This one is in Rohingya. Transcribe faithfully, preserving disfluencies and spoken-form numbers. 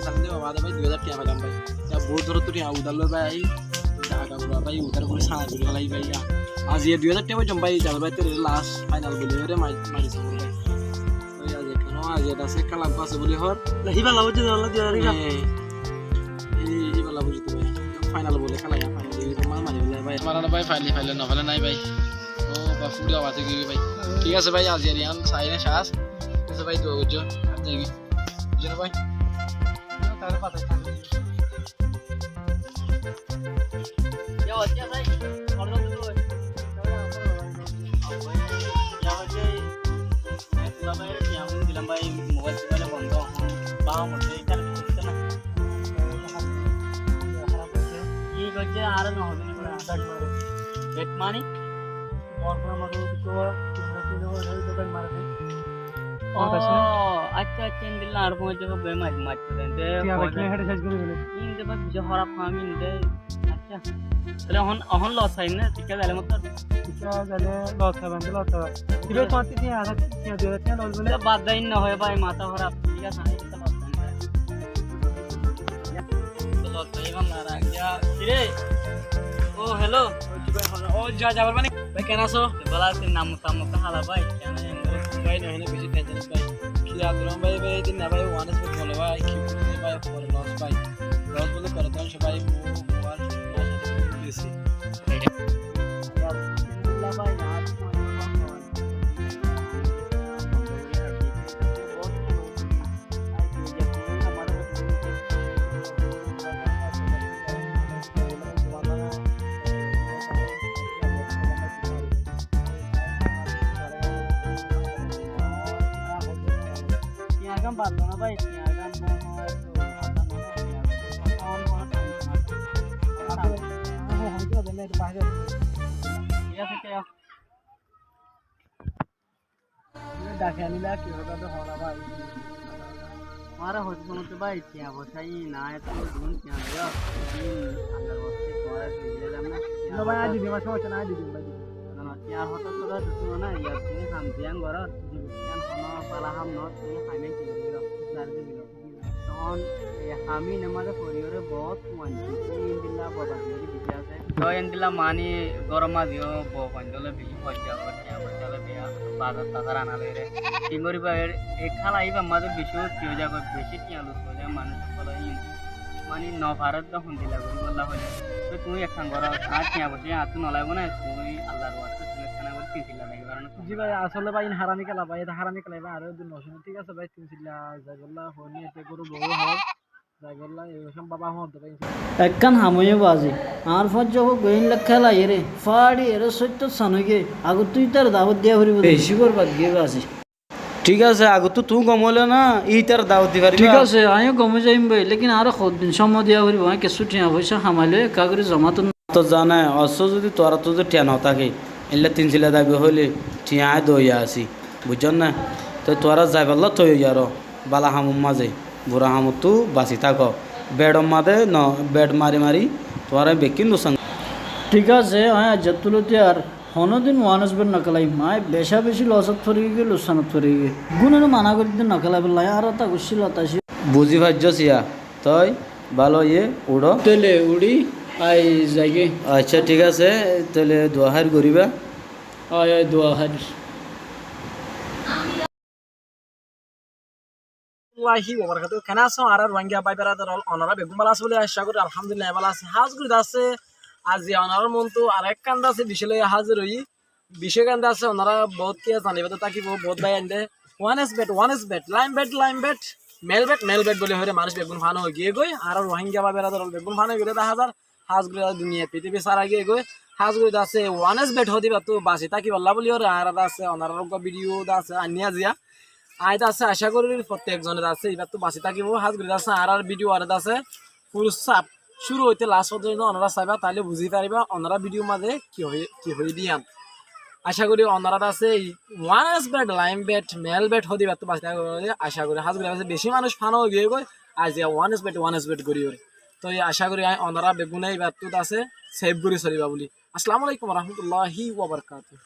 Sande baba de bái, dui házar tiañ failam bái. Ya bóut dórottú tiañ udár loi bái, daga gura bái, udár gorí sañr gorí félai bái, ya. Aijja dui házar tiañ faijjóm bái, Jalal báittú last final buli hoóre mai, mai sañr bái. Ói aijja keno, aijja de asé kéla asé buli hoór. Na, híba labu jodi Allah diya, híba. Hé, hí-, híba labu jodi bái. Final buli kéla, ya, final buli, mari mari bái. Mara bái, final, final no fele nai bái. Ó, bái, fúra bái, thík asé bái. Thík asé bái, aijja iyán sairé céc. Thík asé bái, dua goijjó. Ar thík asé. Buijjó né bái? Ki goijjé? Añáre no hoibó ni bái. Bet mani? Ó, accá, accá, endilla añár fúañti ókkole maitto de. Inde bái bicí hóraf ham inde. Accá. Tóile ehón, ehón loss óiye né? Tikka zaile mottor? Tikka zaile loss óibo, ende loss óibo. Ibá tuáñr tiañ asé, tiañ dui házar tiañ loss bóle. Bad de, inde no hoó bái, matá hóraf. Thík asé, añí loss óiye. Loss óiye, bái, na, na, ya, ki re? Ó, hello. Ó, ji bái, ó, ji bái, bái, kén asó? Bála así, nam tam motto hála bái, kén asó? Bái, no, no, beci tension bái. Ki Abdul Rahman bái, bái, din na bái, One X bet bóle bái, ki bóle bái, pore loss bái. Loss bóle pore to bái, ó, ó, ar, besi. Añáre hoitó somot bái, tiañ foicá nái, etó dun tiañ loiyó, din Allar waste tuáñre diyé dilam ná. No bái, añí di dim, somosya nái, añí di dim bái, di dim. No, no, tiañr hotá to tuáñre diyé ná, iyá tuñí ham ziyán goró, ziyán hono bála ham no, tuñí ham ki goró, zar di goró. Tohón e ham ín or mazé foriyóre bout fuain endilla boda diyóre beci asé. Toi endilla mani góror mazé yó bou fuain dóle beci foijja, foijja, foijja loi biya, bazar tazar ana loire. Ki goriba, e, e kála íbar mazé beci unnoti ói zagói, beci tiañ lus ói zagói, manúic ókkole ín mani no fare de hondilla goribolla hoile. Toi tuñí ek ham goró, añár tiañ foicá añáttu no laibo né, tuñí Allar waste tuñí ekkán gori tin silla dagi faro né. Ji bái, asóle bái, ín harami kéla bái, ita harami kéla bái, aró din no cúno, thík asé bái, tin silla zaibolla hoóni, ete góror bou hoór. Ekkán ham óiye bazi. Añár foijja fua goin lekká laiyére, fáçiyére sóittor san óiye. Agottú ítare dawot diya foribó de. Beci borbad giyé bazi. Thík asé, agottú tuñí gom óile na, ítare dawot di fariba. Thík asé, añío gom ói zaiyum bái, lékin añáre hoddin cómot diya foribó, añí kessú thiañ foicá hamai loi ekká gorí zoma to. To zane, ossó zodi tuárattú zodi thiañ no táke, eilla tin silla dagi hoile thiañ añí doiya así, buijjó né? Toi tuára zaibolla toi óiya ró. Bála hamor mazé, bura hamottú basi táko. Bedor mazé no, bed mari mari tuáñra bekkín luksan. Thík asé, añí aijjattú lóti ar honódin One X bet no kélaiyum. Añí becá becí losót fori giyói, luksanot fori giyói. Gúnore mana gorí de no kélaibólla, añára ta guccíl lotasi. Buzí faijjós yá, toi bála óiye uçó. Tóile uçí, añí zaigói. Accá, thík asé, tóile dua háir goríba. Ói, ói, dua háir. Warahmatullahi wabarakatuhu. Keén asó añára Ruáingga bái beradar ól? Onorá beggún bála asó bóli acá gorí, alhamdulillah bála así. Hás gorí de asé, aijja onorár muúntu arekkán de asé bicói loi házir óiyi. Bicói gán de asé, onorá boóut kiyá zanibá de tákibo, boóut bái ainde One X bet, One X bet, line bet, line bet, male bet, male bet bóli hoiyóre manúic beggún fana ói giyé goi. Añára Ruáingga bái beradar ól beggún fana ói giyé de házar. Hás gorí duniyai pitibí sára giyé goi. Hás gorí de asé One X bet hoó de íbattú basi tákibolla bóli hoiyóre añára de asé onorár uggwá bidiyó de asé ainní aziya. Añí de asé acá gorí fottek zone de asé íbattú basi tákibo. Hás gorí de asé añárár bidiyó ware de asé ful saf cúru óite last forzonto onorá saiba, taile buzí faribá onorá bidiyór mazé ki hoiyé, ki hoiyé de yían. Acá gorí onorá de asé One X bet, line bet, male bet hoó de íbattú basi tákibo. Acá gorí hás gorí de asé bicí manúic fana ói giyé goi. Aijja One X bet, One X bet gorí gorí. Toi acá gorí añí onorá beggúne íbattú de asé sef gorí solibá bóli. Assalamu alaikum warahmatullahi wabarakatuhu.